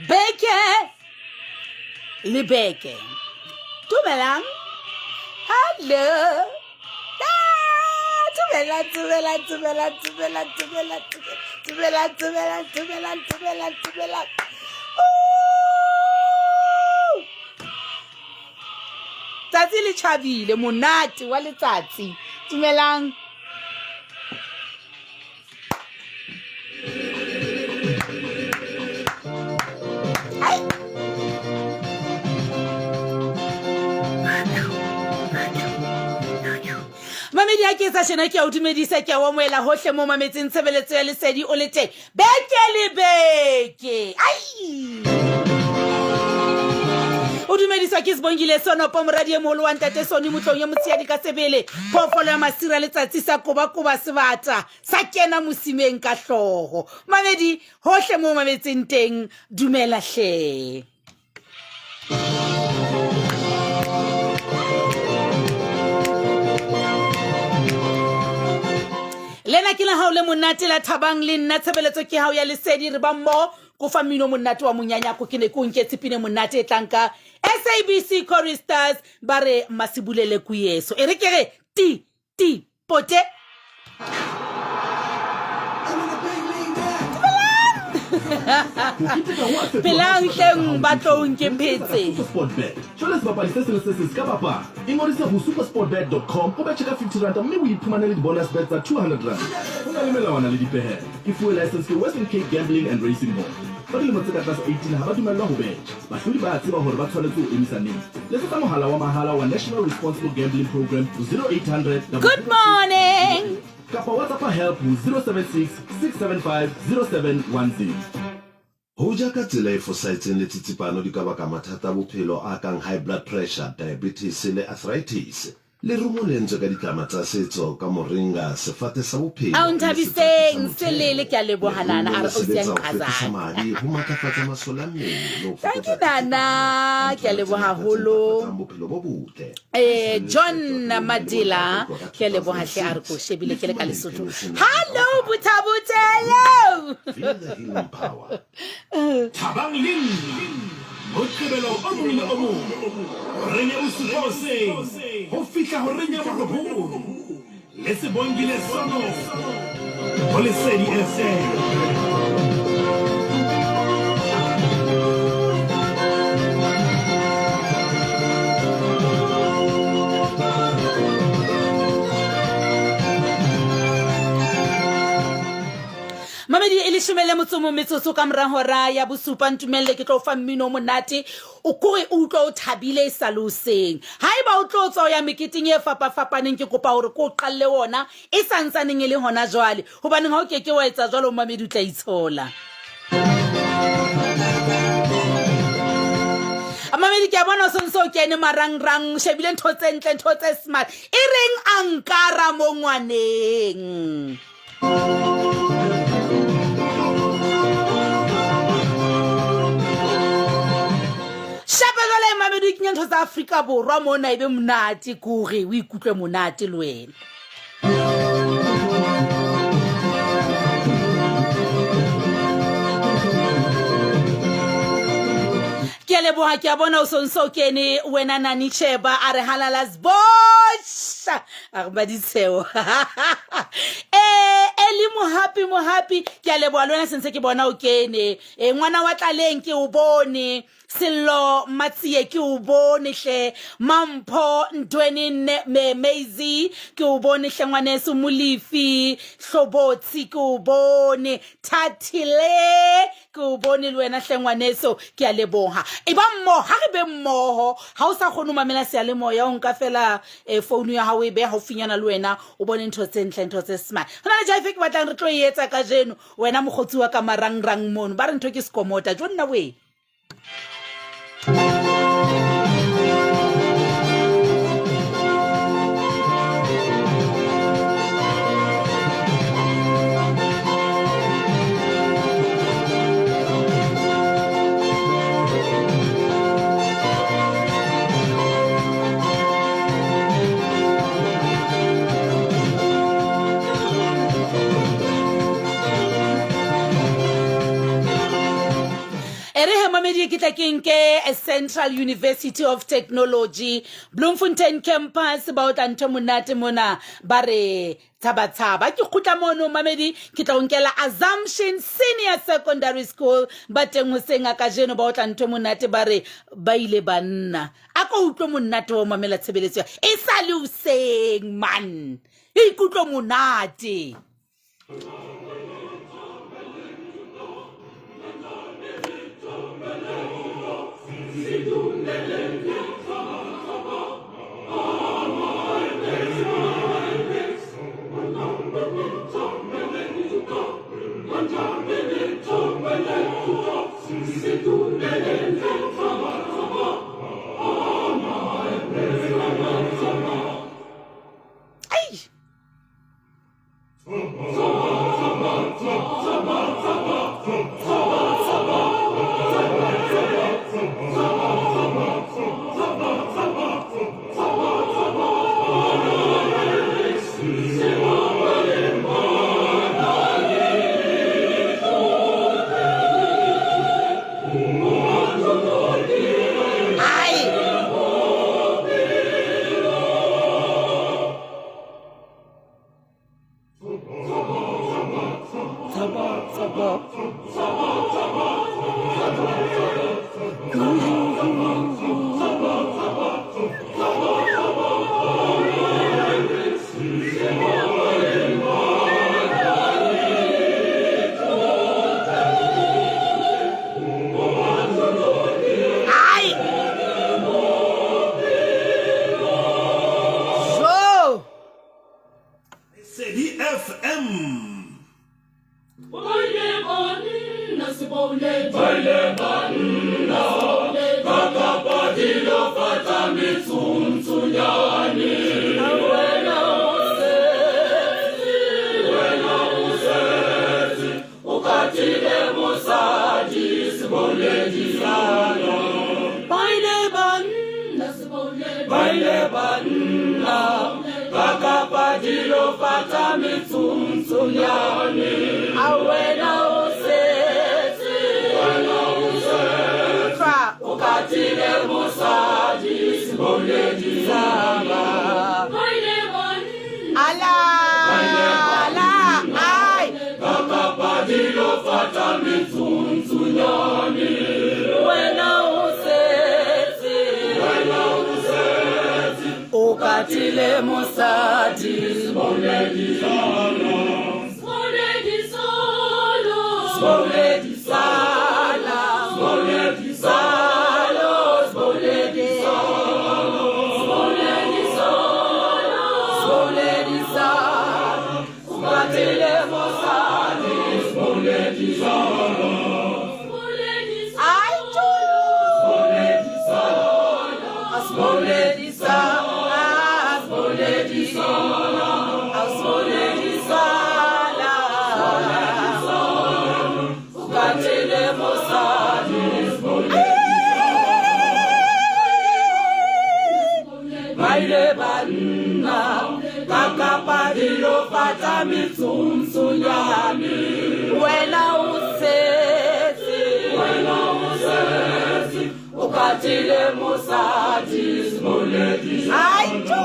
Beke le beke. Dumelang. Hello. Ah, Dumelang, dumelang, dumelang, dumelang, dumelang, dumelang, dumelang, dumelang, dumelang, dumelang. Ooh. Tsatsi le tjhabile, monate wa letsatsi. Dumelang. Mamedi a ke etsa tjena ke a o dumedisa ke a o amohela hohle mo mametseng tshebeletso ya lesedi o le teng beke le beke ai o dumediswa ke sebongile sonopo moradi e moholo wa ntate sone motlong ya motshehadi ka sebele phoofolo ya masira letsatsi sa kobakoba sebata sa kena mosimeng ka hlogo mamedi hohle mo mametseng teng dumela hle Lena ke la hao le monate la thabang le nna tshebeletso ke hao ya lesedi re ba mmoho ko fa mmino monate wa monyanyako ke ne ke o nketse pine monate e tlang ka SABC Choristers ba re masibulele kuyeso e re ke re ti ti pote Phelang hleng ba tlong ke phetse. SuperSportBet. Jwale sebapadi se seng le se seng se ka bapala. Ingodise ho supersportbet.com o betjhe ka 50 ranta mme o iphumanele di-bonus bet tsa 200 ranta. Ho na le melawana le dipehelo. E fuwe license ke Western Cape Gambling and Racing Board. Ba dilemo tse ka tlasa 18 ha ba dumellwa ho betjha. Bahlodi ba a tseba hore ba tshwanetse ho emisa neng. Letsetsa mohala wa mahala wa National Responsible Gambling Programme ho 0800 Good morning. Kapa WhatsAppa help ho 076 675 0710. Ho ja ka tsela e fosahetseng le tsitsipano di ka baka mathata a bophelo a kang high blood pressure, diabetes le arthritis. Lerumo le entswe ka ditlama tsa setso ka moringa, sefate sa bophelo Ao le setswaki sa Nthabiseng Selele motheo. ke a leboha Nana Lerumo a le re ausi ya sebetsa ho hlwekisa nqazana. madi, ho matlafatsa masole a mmele le ho Thank fokotsa you Nana tsitsipano ka ke a nthwana tse leboha ngata tse haholo. ntlafatsang bophelo bo botle. Eh, Haesale le John kgethwa ke bomme le Madila bontate ho tloha ka ke a leboha hle a re ko 2006. shebile Le ke le ka fumane Lesotho. kemeseng ya Hallo Afrika Bothabothe Borwa. hello. Feel the healing power. Thabang le nna Moqebelo o mong le o mong horeng ya bosupa hoseng ho fihla horeng ya borobong le Sebongile Sono ho Lesedi FM. Mamedi e leshome le motso mong metsotso ka mora hora ya bosupa ntumelle ke tlo fa mmino o monate o kore o utlwa o thabile e sa le hoseng haeba o tlo tswa o ya meketeng e fapafapaneng ke kopa hore ko o qalle ona e sa ntsaneng e le hona jwale hobaneng ha o ke ke wa etsa jwalo momamedi o tla itshola mamedi ke a bona o sentse o kene marangrang o shebile ntho tse ntle ntho tse smart e reng a nkara mo ngwaneng Shape jwale mamedi o kenye ntho tsa Afrika Borwa mona e be monate kore o ikutlwe monate le wena. Ke a leboha ke a bona o sontso o kene wena Nani Cheba a re halala sbosh a re maditsheo eh Eli Mohapi Mohapi ke a leboha le wena sentse ke bona o kene eh ngwana wa tlaleng ke o bone Sello Matsie ke o bone hle Mampho Ntweni ne Maisie ke o bone hle ngwaneso Molefi Hlobotsi ke o bone Thathile Ke o bone le wena hle ngwaneso, ke a leboha. E ba mmoho, ha re be mmoho. Ha o sa kgone ho mamela seyalemoya, o nka fela eh, founu ya hao e beha haufinyana le wena, o bone ntho tse ntle, ntho tse smart. Ho na le jive e ke batlang re tlo e etsa kajeno, wena mokgotsi wa ka marangrang mono. Ba re ntho ke sekomota, jo nna wee. E re he mamedi ke tla ke nke Central University of Technology Bloemfontein campus ba otla ntho monate mona ba re tshaba tshaba ke kgutla mono mamedi ke tla o nkela Assumption Senior Secondary School ba teng hoseng a kajeno ba otla ntho monate ba re ba ile banna a ko utlwe monate wa mamela tshebeletso e sa le hoseng man ikutlwe monate. Ai! Ai! Tshaba, tshaba. Ai! Jo! Lesedi FM. Ba ile ba nna ba kapa dilo fata metsuntsunyane. A wena o setse, utlwa o katile mosadi seboledi sama. Ala, ala, ai. Wena o setse, o katile mosadi seboledi sala, seboledi salo, seboledi seboledi sala, o katile mosadi Ai, tjo! Seboledi sala, seboledi sala, seboledi sala, o katile mosadi Ba ile ba nna ba kapa dilo fata metsuntsunyane. Wena o setse, o katile mosadi Ai, tjo!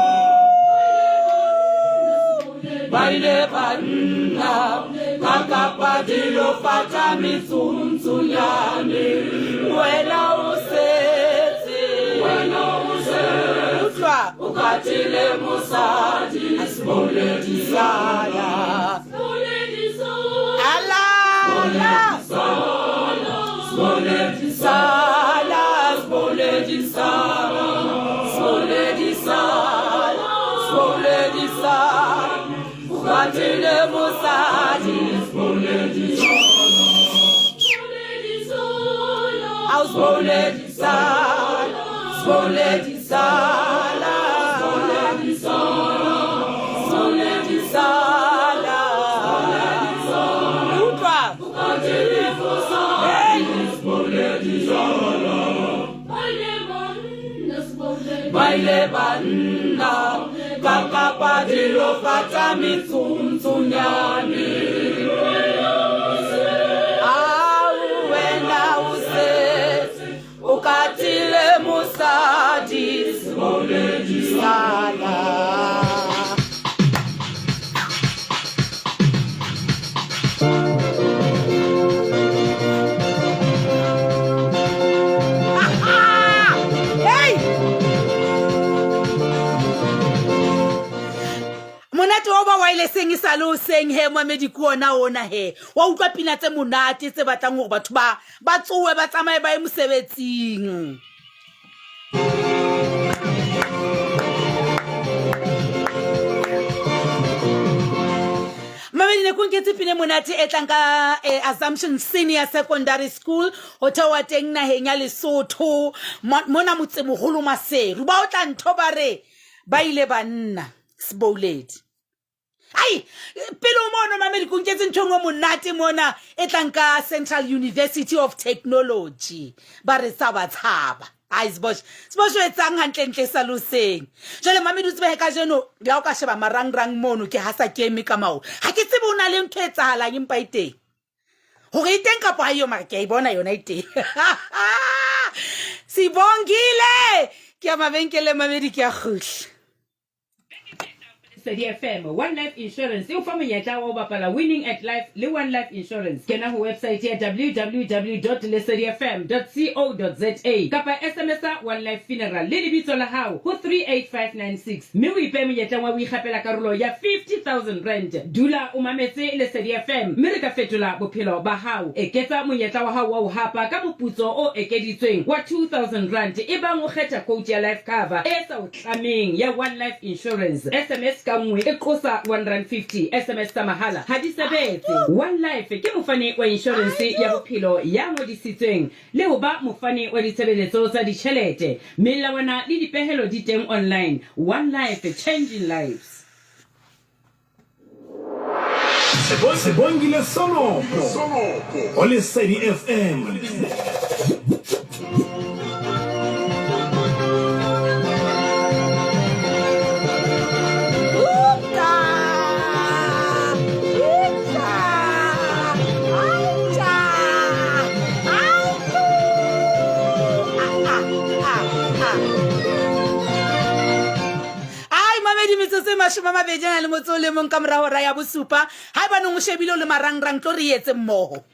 Ba ile ba nna ba kapa dilo fata metsuntsunyane. Wena o setse, utlwa o katile mosadi seboledi sala. Ala, ala. Seboledi sala, seboledi sala, seboledi sala, seboledi sala. O katile mosadi Au seboledi sala, seboledi sala, seboledi sala. Utlwa. Hey! Ba ile ba nna ba kapa dilo fata metsuntsunyane. Au wena o setse, Wirelesseng e sa le hoseng he moamedi ke ona ona he wa utlwa pina tse monate tse batlang hore batho ba ba tsowe ba tsamaye ba ye mosebetsing. Mamedi ne kunketse pine monate e tlang ka eh, Assumption Senior Secondary School ho theoha teng naheng ya Lesotho mona motsemoholo Maseru ba otla ntho ba re ba ile banna sebouledi ai pele o mono mamedi ko nketse ntho e nngwe monate mona e tlang ka Central University of Technology ba re sa ba tshaba ai sebosh sebosh o etsang hantlentle sa loseng jwale mamedi o tsebe ka jeno la o ka sheba marangrang mono ke ha sa ke eme ka mao ga ke tsebe o na le ntho e etsahalang empa e teng gore e teng kapo ga eyo mara ke a e bona yona e teng sibongile ke ya mabenkeleng mamedi ke ya kgutla Lesedi FM, One Life Insurance e o fa monyetla wa ho bapala Winning at Life le One Life Insurance. Kena ho website ya www.lesedifm.co.za kapa SMS-a One Life Funeral le lebitso la hao ho 38596 mme o ipehe monyetleng wa ho ikgapela karolo ya R50 000. Dula o mametse Lesedi FM mme re ka fetola bophelo ba hao. Eketsa monyetla wa hao wa ho hapa ka moputso o ekeditsweng wa R2000 ebang o kgetha quote ya life cover e sa o tlameng ya One Life Insurance. SMS ka nngwe e qosa R1.50. SMS tsa mahala ha di sebetse. One Life ke mofani wa inshorense ya bophelo ya ngodisitsweng le ho ba mofani wa ditshebeletso tsa ditjhelete. Melawana le dipehelo di teng online. One Life, changing lives. Sebongile Sonopo go Lesedi FM. Ai mamedi metsotso e 20 a na le motse o le mong ka mora hora ya bosupa. Ha eba nong o shebile o le marangrang tlo re etse mmoho.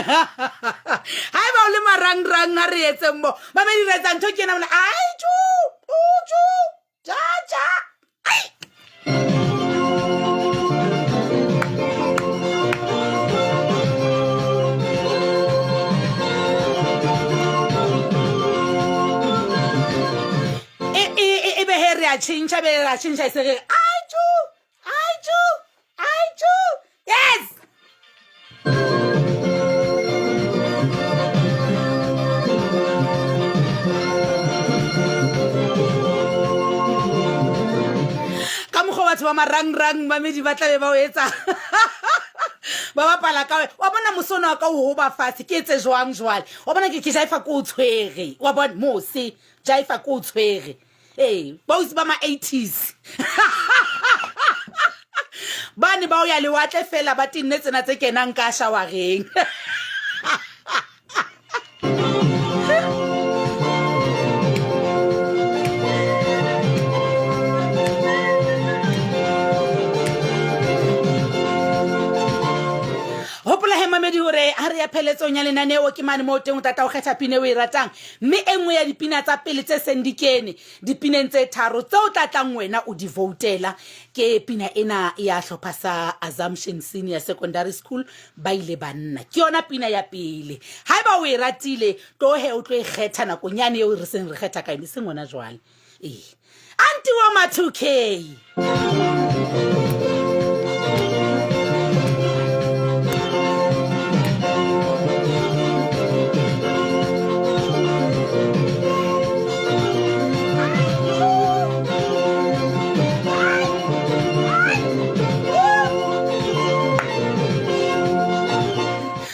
Ha eba o le marangrang ha re etse mmoho. Mamedi re etsa ntho ke ena mona. Ai tju, u tju. Ja, ja. Ai. E e e be he re a tšhentšha be re a tšhentšha e se re ai tju ai tju ai tju yes. Ka mokgwa batho ba marangrang mamedi ba tlabe ba o etsa ba bapala ka wa bona mosona wa ka o hoba fatshe ke etse jwang jwale wa bona ke ke jaifa ko o tshwere wa bona mose jaifa ko o tshwere ee bausi ba ma-80s ba ne ba o ya lewatle fela ba tenne tsena tse kenang ka shawareng. Hopola he mamedi hore ha re ya pheletsong ya lenaneo ke mane moo teng o tata o kgetha pina e o e ratang mme e nngwe ya dipina tsa pele tse seng di kene dipineng tse tharo tseo tla tlang wena o di voutela ke pina ena ya hlopha sa Assumption Senior Secondary School ba ile banna ke yona pina ya pele haeba o e ratile tlohe o tlo e kgetha nakong yane eo re seng re kgetha ka yone e seng hona jwale ee anti wa ma 2K.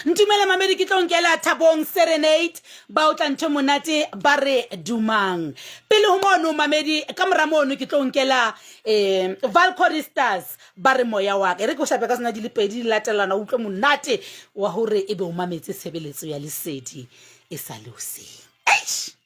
Ntumele mamedi ke tlo nkela Thabong Serenade ba otla ntho monate ba re dumang pele ho mono mamedi ka mora mono ke tlo nkela um Valchoristers ba re moya wa ka e re ke o shape ka tsona di le pedi di latelana o utlwe monate wa hore e be o mametse tshebeletso ya lesedi e sa le hoseng. Eish!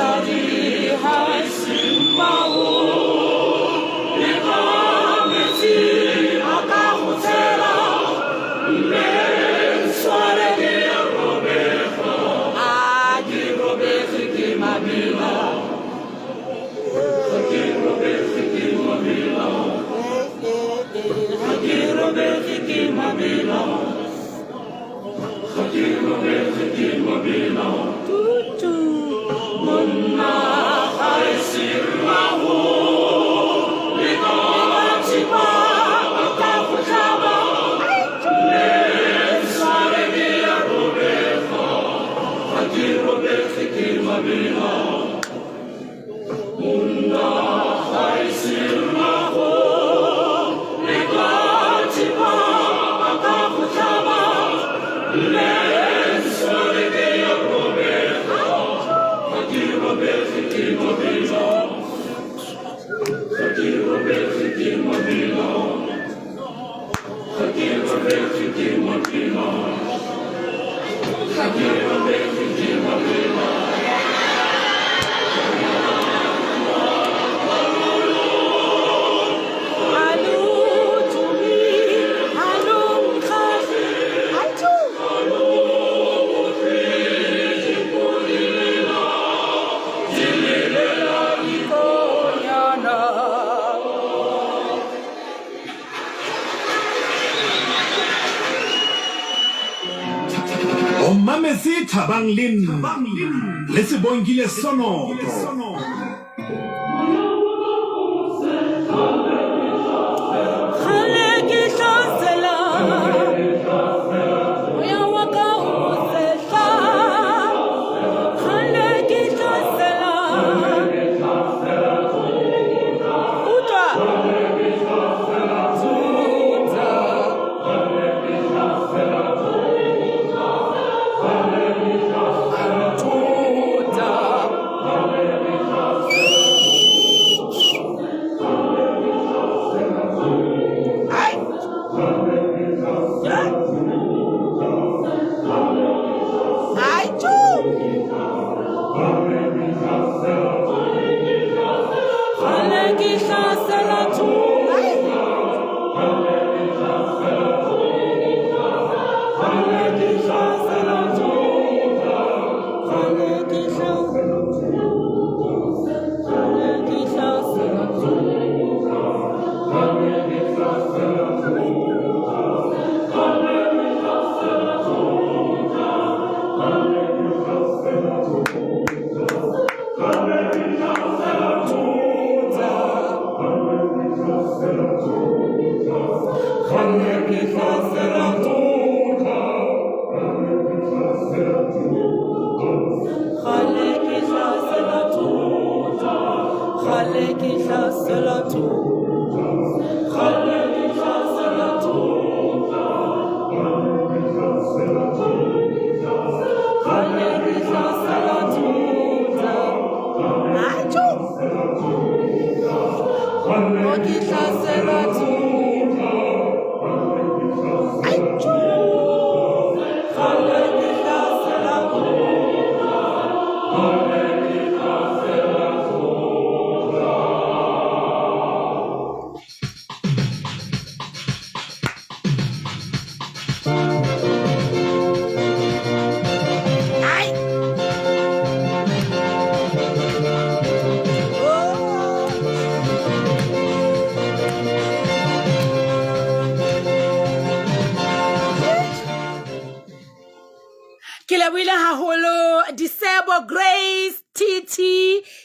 Mosadi ha se mmao le ka metsi a ka go tshela mme ntshware ke a robega a ke robege ke mabela ga ke robege ke mabela ga ke robege ke mabela O mametse Thabang le nna le Sebongile Sonoto. Kgale ke hlasela moya wa ka o sehla. Kgale ke hlasela. Utlwa. Tsutsa. Nthota. Ai. Ai, tjo. Kgale ke hlasela thota. Ai. Kgale ke hlasela thota. Kgale ke hlasela Kgale ke hlasela thota. Kgale ke hlasela thota. Kgale ke hlasela thota. Kgale ke hlasela thota. Kgale ke hlasela thota. Kgale ke hlasela thota. Ai, tjo. O ke hlasela thota. Ai, tjo. Kgale ke hlasela thota. Ai. Oh. Ke lebohile haholo Disebo Grace TT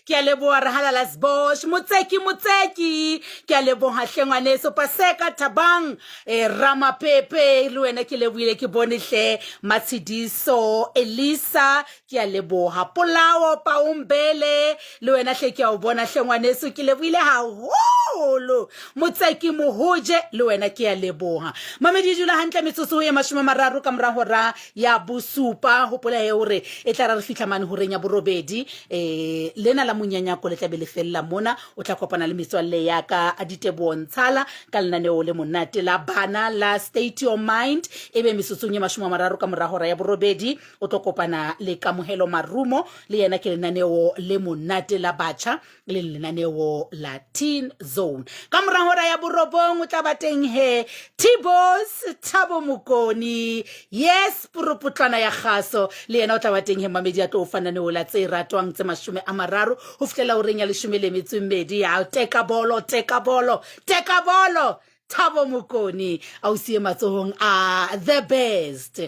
ke a leboha re halala Sbosh Motseki Motseki ke a leboha hle ngwaneso Paseka Thabang eh, Ramapepe le wena ke lebohile ke bone hle Matshidiso Elisa ke a leboha Polao Paumbele le wena hle ke a o bona hle ngwaneso ke lebohile haholo. Holo Motseki Mohoje le wena ke a leboha. Mamedi e dula hantle metsotso e 30 ka mora hora ya bosupa. Hopola he hore e tla ra re fihla mane horeng ya borobedi eh lena la monyanyako le tla be le fella mona. O tla kopana le metswalle ya ka a Diteboho Ntshala ka lenaneo le monate la bana la State Your Mind. Ebe metsotsong e 30 ka mora hora ya borobedi o tlo kopana le Kamohelo Marumo, le yena ke lenaneo le monate la batjha le lenaneo la Teen Zone. Ka mora hora ya borobong o tla ba teng he Tibos Thabo Mokoni, yes poropotlwana ya kgaso, le yena o tla ba teng he mamedi a tlo o fa lenaneo la tse ratwang tse 30 ho fihlela horeng ya 12 ya teka bolo, teka bolo, teka bolo. Thabo Mokoni a o siye matsohong a the best.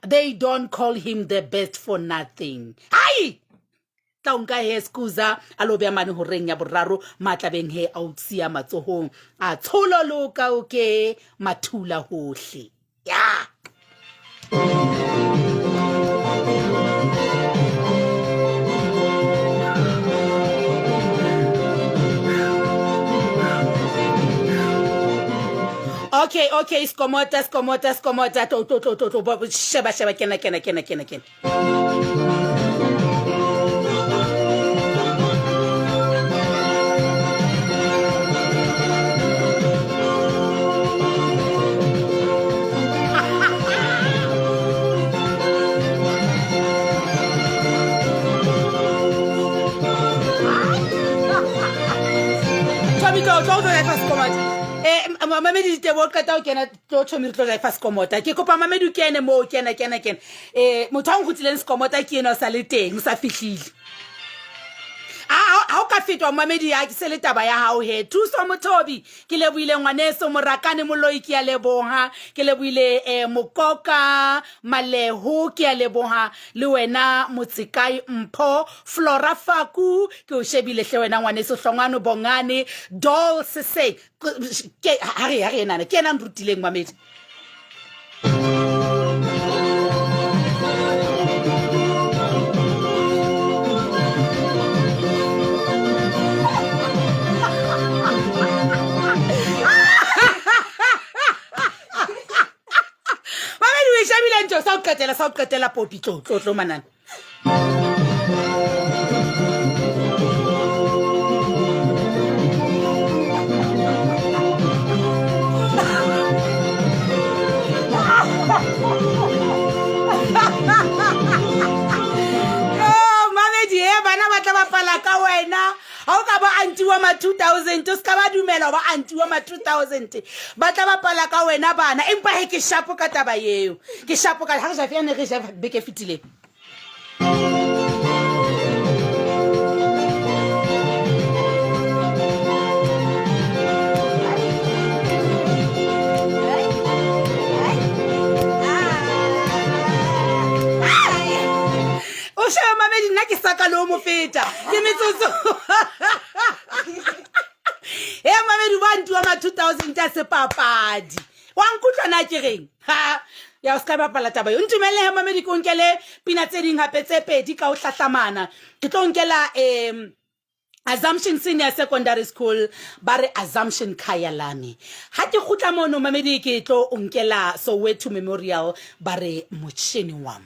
They don't call him the best for nothing. Hai! Tla o nka he skuza a lo beya mane horeng ya boraro matlabeng he a o siya matsohong a tsholo loka o ke mathula hohle. Ya! Okay, okay, skomota, skomota, skomota, tlo, tlo, tlo, tlo, tlo, sheba, sheba, kena, kena, kena, kena, kena. Mamedi ditebo o qeta o kena tlo chomi re tlo ja fa sekomota ke kopa mamedi o kene moo kena kena kena um motho a nkgotileng sekomota ke ena o sa le teng o sa fihlile ha o ka fetwa momamedi ya ke se le taba ya hao he thuso mothobi ke lebohile ngwaneso morakane moloi ke ya leboha ke lebohile eh, mokoka maleho ke ya leboha le wena motsekae mpho flora faku ke o shebile hle wena ngwaneso hlongwane bongane dol seseng ke ha re ha re enana ke ena nrutileng mamedi mamedi o e shebile ntho sa o qetela sa o qetela popi tlo tlo tlo manana bapala ka wena ga o ka ba antiwa ma 2000 o se ka ba dumela ba antiwa ma 2000 ba tla bapala ka wena bana empa he ke shapo ka taba eo ke shapo ka ga re jafe yane re jafe beke fetileng o shebe mamedi nna ke saka le o mo feta ke metsotso e mamedi ba ntiwa ma 2000 a sepapadi wa nkutlwa na ke reng ha ya o se ka bapala taba eo ntumelele he mamedi ke o nkele pina tse ding gape tse pedi ka o hlahlamana ke tlo nkela um Assumption Senior Secondary School ba re Assumption Khayalami ha ke kgutla mono mamedi ke tlo o nkela Soweto Memorial ba re motšhini wam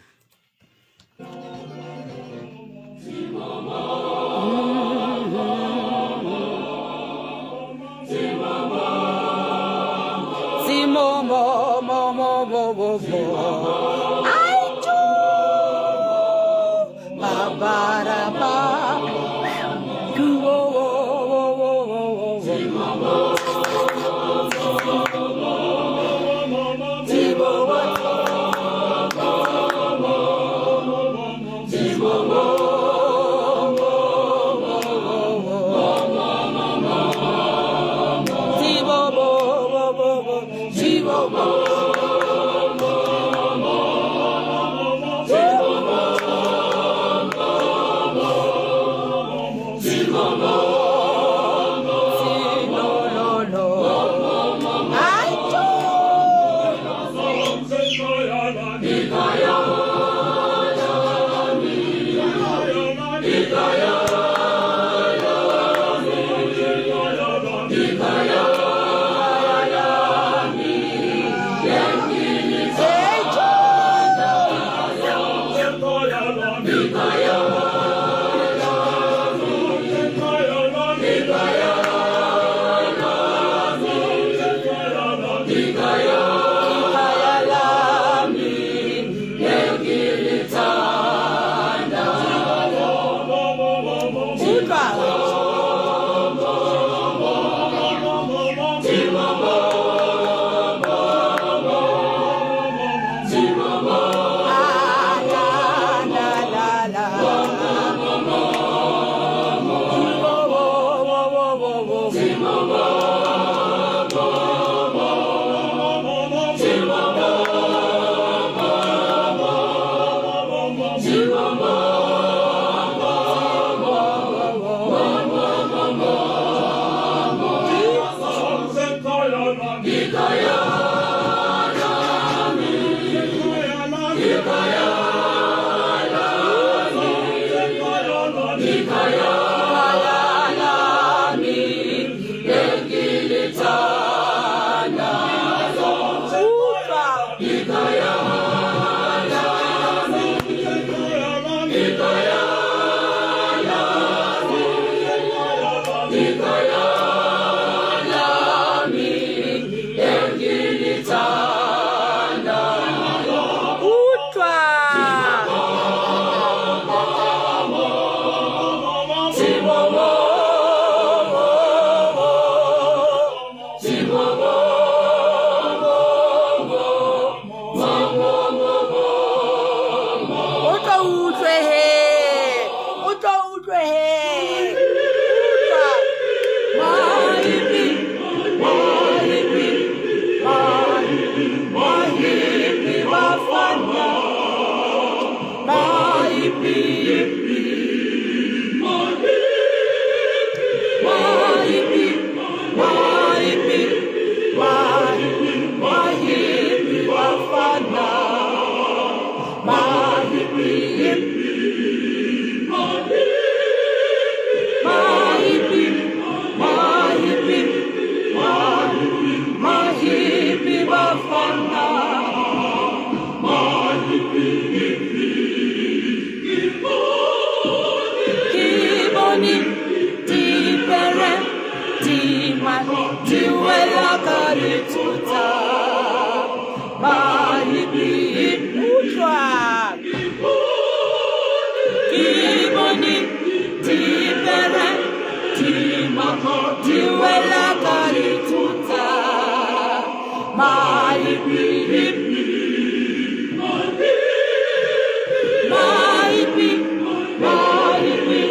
Utlwa. O tlo utlwe he. O tlo utlwe he. Utlwa. Mahipi, mahipi, mahipi, mahipi bafana. Mahipi, mahipi, mahipi, mahipi, mahipi bafana. Mahipi, mahipi, mahipi, mahipi bafana. Ke bone dipere di di wela ka lethota. Mahipi, utlwa. Ke bone dipere di di wela ka lethota. Mahipi, mahipi, mahipi,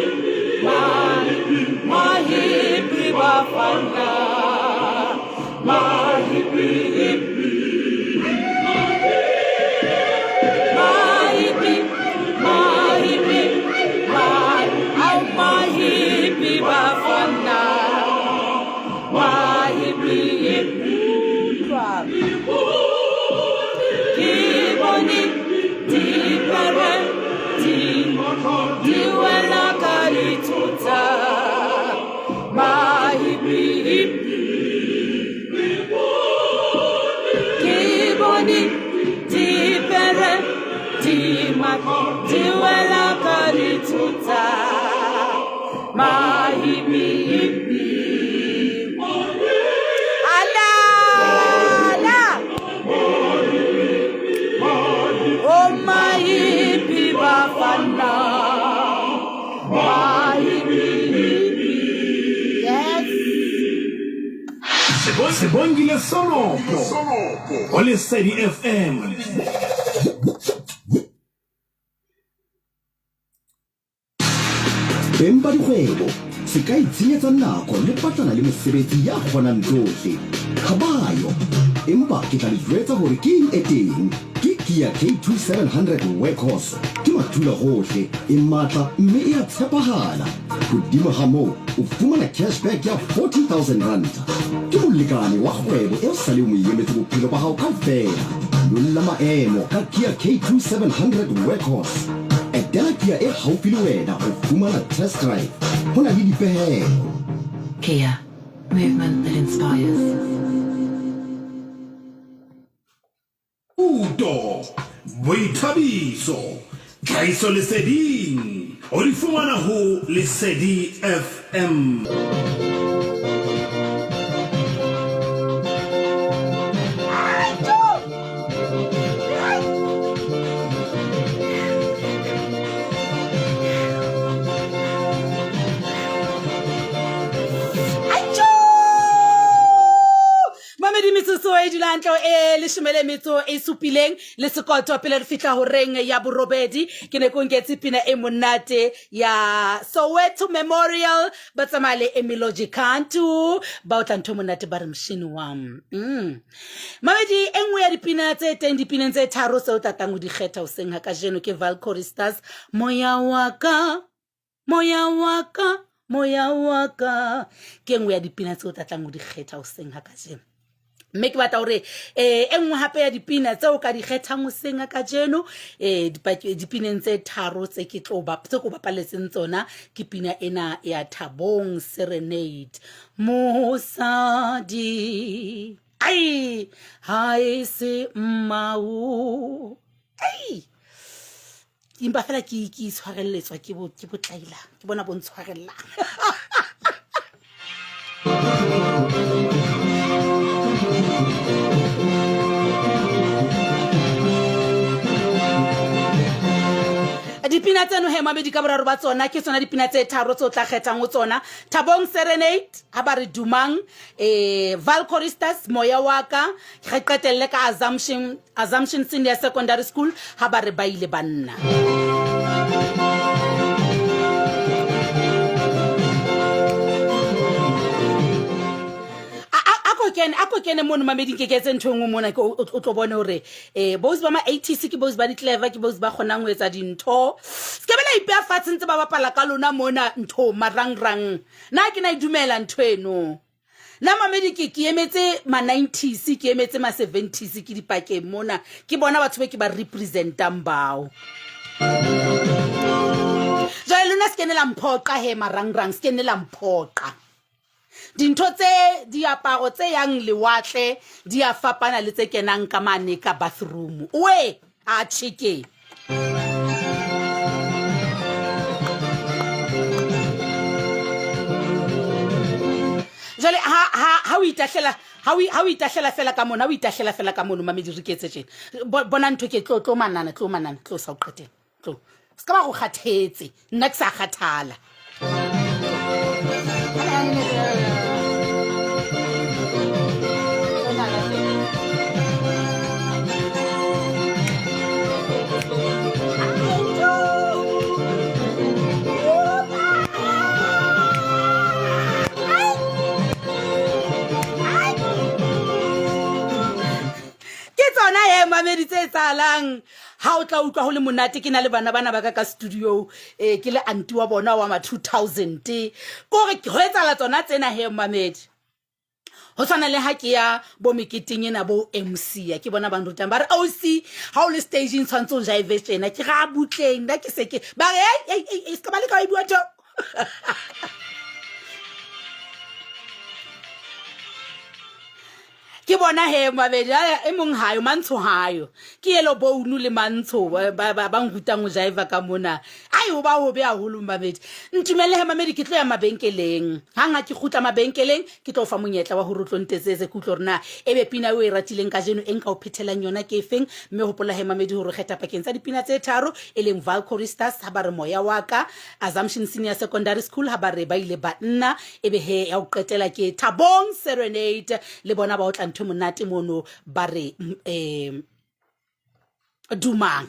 mahipi, mahipi bafana. Mahipi, mahipi, mahipi, mahipi, mahipi bafana. Mahipi, utlwa. Ke bone dipere di di wela ka lethota. Mahipi, ke bone dipere di di wela ka lethota. Mahipi, alala. Oh mahipi bafana. Mahipi. Yes. Sebongile Solopo go Lesedi FM. Beng ba dikgwebo, se ka itshenyetsa nako le batlana le mosebetsi ya kgonang tsohle. Ha ba yo. Empa ke tla le jwetsa hore ke eng e teng. Ke Kia K2 700 Workhorse. Ke mathula hohle, e matla mme e a tshepahala. Hodimo ga moo, o fumana cashback ya 40,000 ranta. Ke molekane wa kgwebo eo sa leng o emetse bophelo ba hao kaofela. Lolla maemo ka Kia K2 700 Workhorse. Etela Kia e haufi le wena ho fumana test drive. Ho na le dipehelo. Kia, movement that inspires. Thuto, boithabiso, tlhahisoleseding o di fumana ho Lesedi FM. e dula hantle e leshome le metso e supileng le sekoto pele re fihla horeng ya borobedi. Ke ne ke o nketse pina e monate ya Soweto Memorial ba tsamaya le Emilogy Kantu ba otla ntho e monate ba re moshini wam. Mamedi e nngwe ya dipina tse teng dipineng tse tharo tseo tlatang ho di kgetha hoseng ha kajeno ke Val Choristers Moya wa ka Moya wa ka Moya wa ka ke e nngwe ya dipina tseo tlatlang ho di kgetha hoseng ha kajeno. Mme ke batla hore e nngwe hape ya dipina tseo ka di kgethang hoseng ha kajeno dipineng tse tharo tse ke tlo ba tse ko bapaletseng tsona ke pina ena ya Thabong Serenade Mosadi ai ha e se mmao ai empa fela ke ke itshwarelletswa ke bo ke botlaila ke bona bo ntshwarellang. Dipina tseno he mamedi ka boraro ba tsona ke tsona dipina tse tharo tse o tla kgethang ho tsona. Thabong Serenade ha ba re Dumang, Val Choristers Moya wa ka, re qetelle ka Assumption, Assumption Senior Secondary School ha ba re ba ile banna. A ko kene mono mameding ke ke etse ntho e nngwe mona ke o tlo bone hore boys ba ma 80s ke boys ba di-clever, ke boys ba kgonang ho etsa dintho. Se ke be la ipeha fatshe ntse ba bapala ka lona mona ntho marangrang. Na ke na e dumela ntho eno. Nna mamedi ke ke emetse ma 90s, ke emetse ma 70s ke dipakeng mona. Ke bona batho be ke ba representang bao. Jwale lona se kene la mphoqa he marangrang, se kene la mphoqa. Dintho tse diaparo tse yang lewatle di a fapana le tse kenang ka mane ka bathroom. Oe, a tjhe ke. Jwale ha ha ha o itahlela ha o ha o itahlela fela ka mona, ha o itahlela fela ka mono mamedi re ke etse tjena. Bona ntho ke tlo tlo manana, tlo manana, tlo sa o qetela. Tlo. Se ka ba go kgathetse, nna ke sa kgathala. Ke tsona he mamedi tse etsahalang ha o tla utlwa ho le monate. Ke na le bana bana ba ka ka studio, ke le anti wa bona wa ma 2000. Ke hore ho etsahala tsona tsena he mamedi. Ho tshwana le ha ke ya bo meketeng ena bo MC ya ke bona ba nrutang ba re OC ha o le stageng tshwantse o jive tjena. Ke ra butleng nna ke se ke ba re ei ei ei se ka ba le ka e bua ntho. Ke bona he mabedi e mong hayo mantsho hayo ke yellow bone le mantsho ba nrutang ho jive ka mona. Ai ho ba hobe haholo mamedi. Ntumelle he mamedi ke tlo ya mabenkeleng. Hang ha ke kgutla mabenkeleng ke tlo fa monyetla wa hore o tlo ntetsetse ke utlwe hore na ebe pina eo e ratileng kajeno e nka o phethelang yona ke efeng. Mme hopola he mamedi hore o kgetha pakeng tsa dipina tse tharo e leng Val Choristers ha ba re Moya wa ka, Assumption Senior Secondary School ha ba re ba ile banna, ebe he ya ho qetela ke Thabong Serenade le bona ba otla ntho e monate mono ba re Dumang.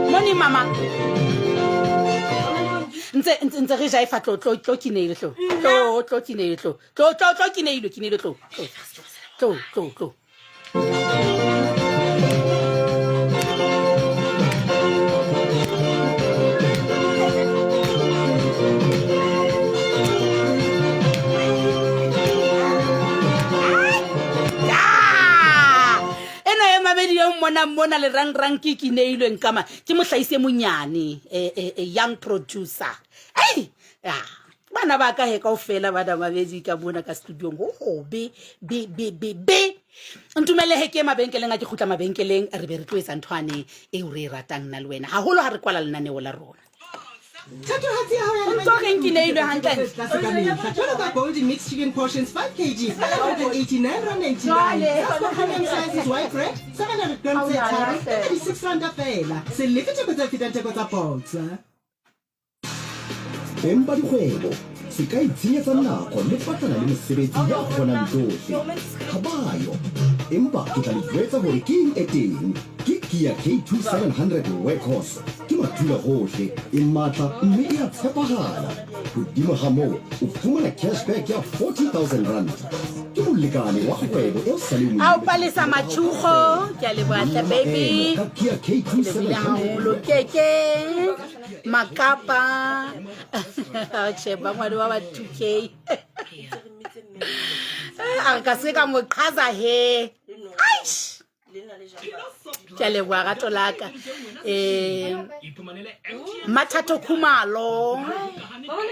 Moni mama ntse ntse ntse re jaifa tlo tlo tlo kineile tlo tlo tlo kineile tlo tlo tlo tlo kineile kineile tlo tlo tlo tlo. Ena e mamedi e mmonang mona lerangrang ke kineilweng kama ke mohlahisi e monyane, young producer. Ei, bana ba ka he kaofela bana mabedi ka mona ka studiong ho hobe be be be be. Ntumelle he ke mabenkeleng a ke kgutla mabenkeleng re be re tlo etsa nthwane eo re e ratang nna le wena haholo ha re kwala lenaneo la rona. Thatohatsi ya hao ya O ntso reng ke neilwe hantle? Tlase ka mehla. Jwalo ka Golden Mixed Chicken Portions 5 kg, R189.99. Sasko Premium Slices White Bread, 700 grams tse tharo, ka R36 feela. Se lefe theko tse fetang theko tsa Boxer. Beng ba dikgwebo, se ka itshenyetsa nako le batlana le mosebetsi ya kgonang tsohle. Ha ba yo. Empa ke tla le jwetsa hore ke eng e teng. Ke Kia K2 700 Workhorse. Ke madula hohle, e matla mme e a tshepahala. Hodimo ga moo, o fumana cashback ya R40,000. Ke molekane wa kgwebo eo sa le o mo Ao Palesa Machugo, ke a leboha hle baby. Ka Kia K2 Ke lebohile 700 haholo. Keke Makapa. Che ba ngwane wa ba 2K. A re ka se ka mo qhaza he. Aish. Ke a leboha rato la ka. Um Mathato Khumalo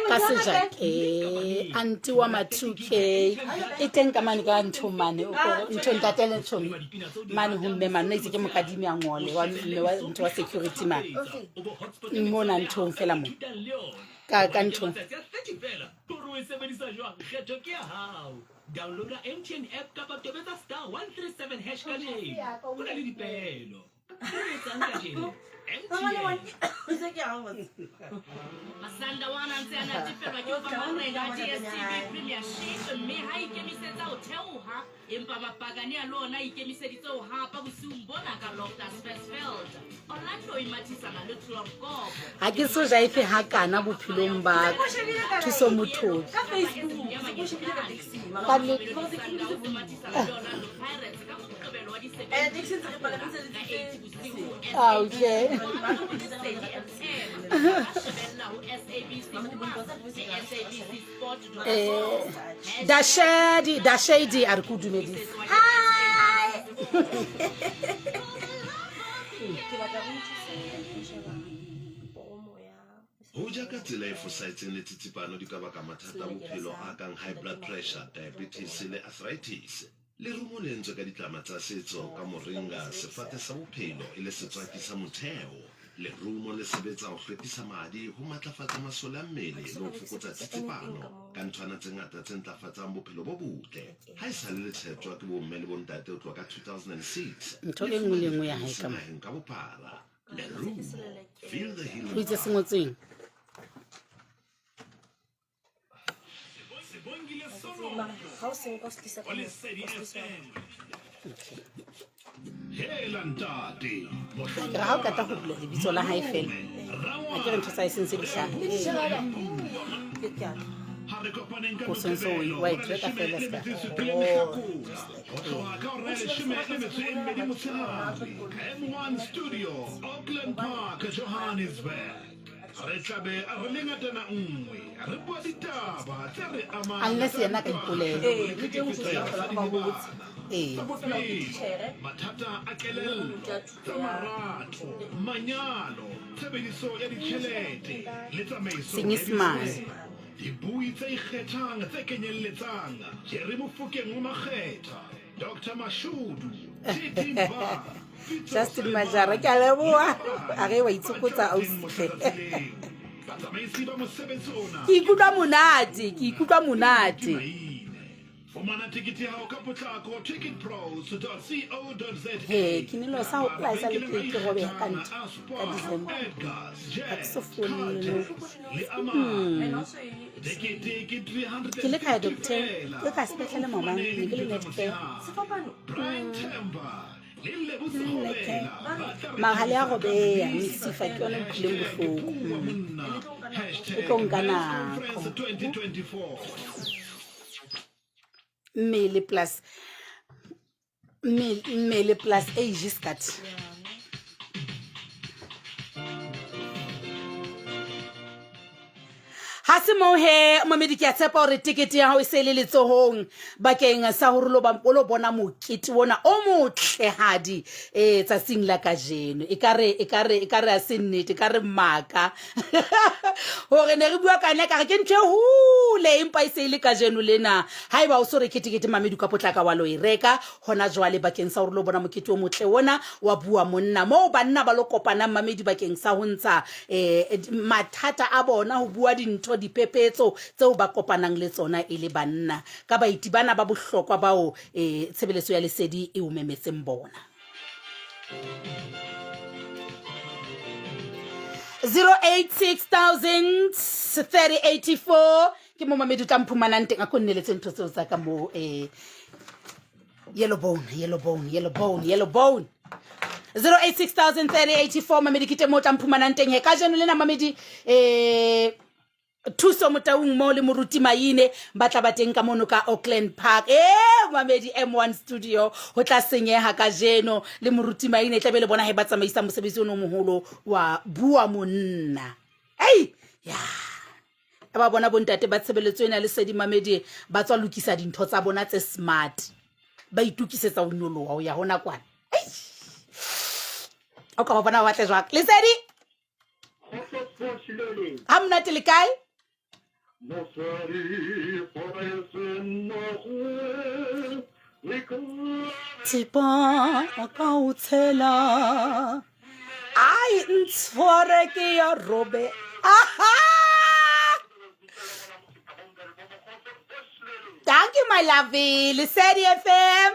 ka sejake anti wa ma 2K e teng ka mane ka ntho mane o ko- ntho ntatele ntho mane ho mme mane o itse ke mokadimi a ngole wa mme wa ntho wa security mane mona nthong fela mo ka ka nthong Downloada MTN app kapa tobetsa star 137 hash kajeno. Ho na le dipehelo. O etsang kajeno? MTN. Masandawana a ntse a natefelwa ke ho ba marena a DStv Premiership mme ha a ikemisetsa ho theoha empa Mapakane a le ona a ikemiseditse ho hapa bosiung bona ka Loftus Versfeld. Orlando e mathisana le Chloorkop. Ha ke so jaife hakana bophelong ba ka. Thuso Mothobi. Ka nnete. Ah, okay. Eh, Dashedi, Dashedi a re ko dumedise. Hi. Ho ja ka tsela e fosahetseng le tsitsipano di ka baka mathata a bophelo a kang high blood pressure, diabetes le arthritis. Lerumo le entswe ka ditlama tsa setso ka moringa, sefate sa bophelo, e le setswaki sa motheo. Lerumo le sebetsa ho hlwekisa madi, ho matlafatsa masole a mmele le ho fokotsa tsitsipano ka nthwana tse ngata tse ntlafatsang bophelo bo botle. Ha e sale le tshetjwa ke bomme le bontate ho tloha ka 2006, Ntho le e nngwe le e nngwe ya fumana hae ka mo. naheng ka bophara. Lerumo, feel the healing O itse se power. ngotsweng. Ga o senka o se tlisa ka mo, o se tlisa Hela ntate. Ke re ha o qeta ho bula lebitso la hae fela. A ke re ntho tsa hae sentse di hlaha. Ha re kopaneng ka O sentse o Moqebelo wa e hora tracka leshome fela le ska. metso e supileng Hlakola. Ho tloha ka hora ya leshome le metso e mmedi motshehare. M1 Studio, Auckland Park, Johannesburg. Re tla be re le ngatana nngwe, re bua ditaba tse re amang Unless tsa yena a ka ntwa ipolela. kgahlanong le Ee, le teng o tlhekefetso tlo ya fela basadi ba le botse. bana, Ee. tsa Bo fela o ke bophelo, titjhere, mathata a o kelello, ruta thuto tsa ya marato, manyalo, tshebediso ya ditjhelete le tsamaiso ya Senyesemane. dikgwebo. Dibui tse ikgethang tse kenyelletsang Jerry Mofokeng wa Makgetha, Doctor Mashudu, TT Mba, Justin Majara ke a leboha a re wa itshokotsa ausi ke ikutlwa monate ke ikutlwa monate Fumana tekete ya hao ka potlako ticketpros.co.za. He, ke nelo sa hopola e sa le ke ke robeha ka ntho A ka Spar, December. Edgars, Ha ke so Jack, fone Caltex le a mang. Tekete ke 350 Ke le ka ya doctor, feela. ke ka sepetlele maobane, ne ke le Netcare. Sefapano. Brian Themba le Lebo Sekgobela ba tla re Mara ha le a thabisa ka robeha, mmino. mesifa ke yona e utlwileng Hashtag bohloko. Bua Monna. Hashtag E tlo nka Men's nako. Conference 2024. Mmele plus mmele mmele plus age skat. Ha se moo he momedi ke a tshepa hore tekete ya hao e se e le letsohong bakeng sa hore lo ba- o lo bona mokete ona o motlehadi um tsatsing la kajeno. Ekare ekare ekare ha se nnete ekare maka hore ne re bua ka yona ekare ke ntho e hole empa e se e le kajeno lena. Haeba o so reke tekete mamedi ka potlaka wa lo e reka hona jwale bakeng sa hore lo bona mokete o motle ona wa bua monna moo banna ba lo kopanang mamedi bakeng sa ho ntsha eh, mathata a bona ho bua dintho diphephetso tseo ba kopanang le tsona e le banna ka baeti bana ba bohlokwa bao eh, tshebeletso ya lesedi e o memetseng bona. 086 30 84 ke mo mamedi o tla mphumanang teng a ko nneletse ntho tseo tsa ka mo um yellow bone yellow bone yellow bone yellow bone 086 30 mamedi ke teng mo o tla mphumanang teng he ka jeno lena mamedi um thuso motaung mo le moruti maine ba tla ba teng ka mono ka auckland park e mamedi m1 studio go tla senyega ka jeno le moruti maine e tlabe le bona he ba tsamaisa mosebetsi o no mogolo wa bua monna ei ya ba bona bontate ba tshebeletso ena le sedi mamedi ba tswa lokisa dintho tsa bona tse smart ba itukisetsa ho nyoloha ho ya hona kwana o ka ba bona ba batle jwang lesedi ha monate le kae Thipa ka o tshela ai ntshware ke ya robe aha Thank you my lovey Lesedi FM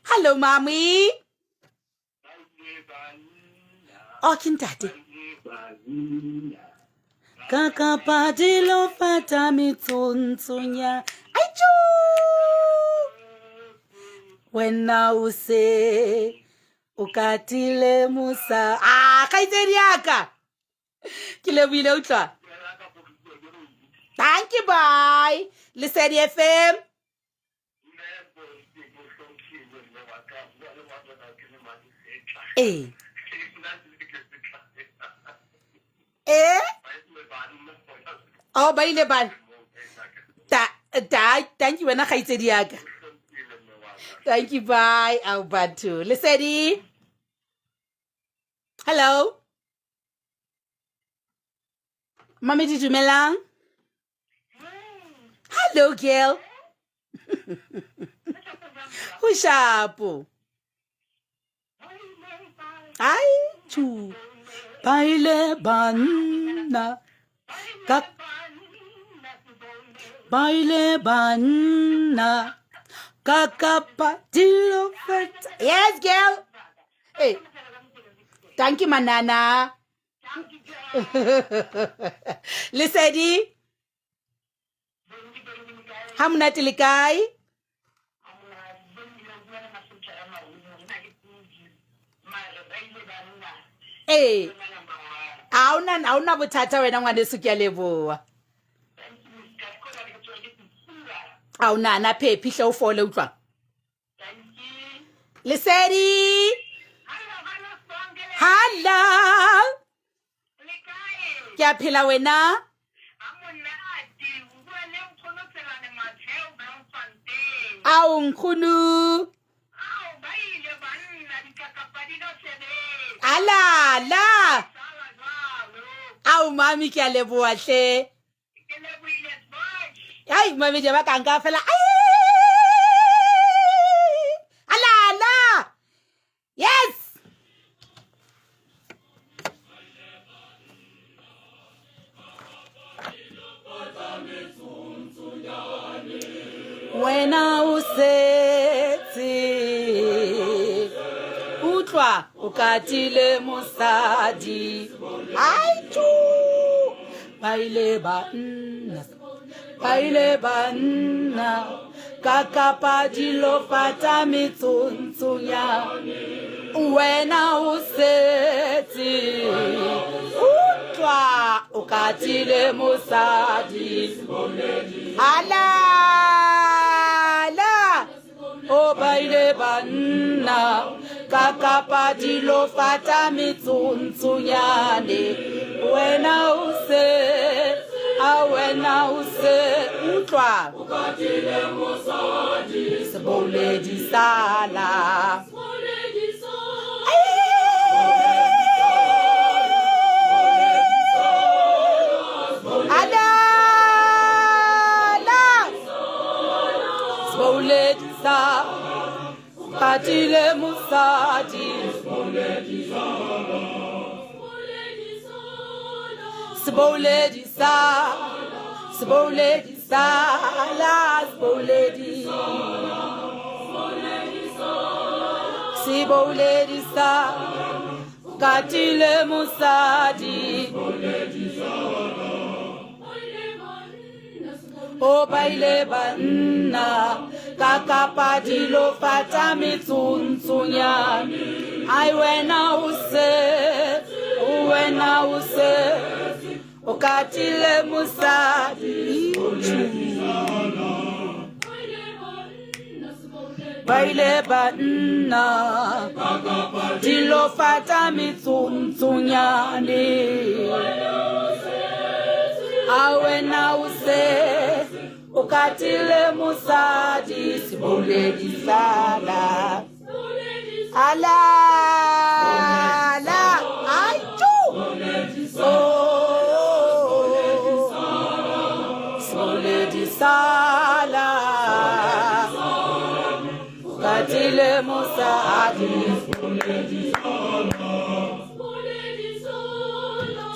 Hello mommy Oh ke ntate Ka kapa dilo fata metsontsonya Aichu Wena o se o katile mosa ah kgaitsedi yaka ke lebohile utlwa thank you bye lesedi fm ee ee oh ba ile ba ta ta thank you wena kgaitsedi yaka thank you bye ao batho lesedi hello mamedi dumelang Hello girl. Ho shapo. Ai chu. Baile banna. Ka Baile banna. Ka kapa dilo feta. Yes girl. Hey. Thank you manana. Lesedi. Ha monate le kae? Ee. Ha ona ha ona bothata wena ngwaneso ke a leboha. A o nana phephi hle o fole utlwa. Lesedi. Hello. Ke a phela wena. Ao nkgono. Alala. Ao mami ke a leboha hle. Ai mamedi ba ka nka fela. Alala. Yes. Wena o setse utlwa o katile mosadi ai tu ba ile ba nna ba ile ba nna ka kapa dilo fata metsontsonya wena o setse utlwa o katile mosadi alala o ba ile ba nna ka kapa dilo fata metsontshonyane wena o se a wena o se utlwa seboledi sala Alala Seboledi sa Katile mosadi Seboledi sa Seboledi sa la Seboledi Seboledi sa Katile mosadi. O ba ile ba nna ka kapa dilo fata metsontshonyane. Ai wena o se, wena o se, o katile mosadi. Ba ile ba nna dilo fata metsontshonyane. A wena o se o katile mosadi seboledi sala. Ala la ai tu. Oh, seboledi sala. Katile mosadi.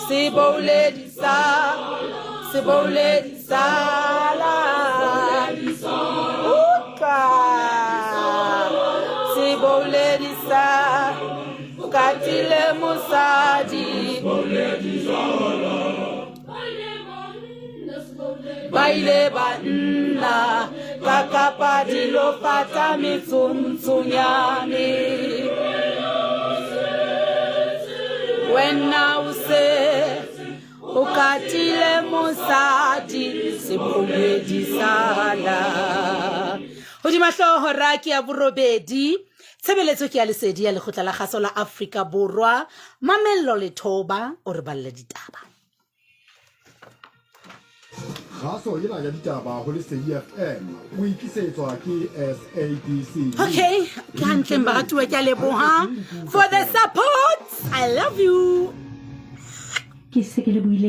Seboledi sa, seboledi sala. Utlwa. Seboledi sa, katile mosadi. Ba ile ba nna ka kapa dilo fata metsontshonyane. Wena o se o katile mosadi seboledi sala. Hodima hlooho ra ke ya borobedi. Tshebeletso ke ya lesedi ya Lekgotla la Kgaso la Afrika Borwa. Mamello Lethoba o re balle ditaba. Kgaso ena ya ditaba ho Lesedi FM o e tlisetswa ke SABC. Okay, ke hantleng baratuwa ke a leboha for the support. I love you. Ke se ke le buile.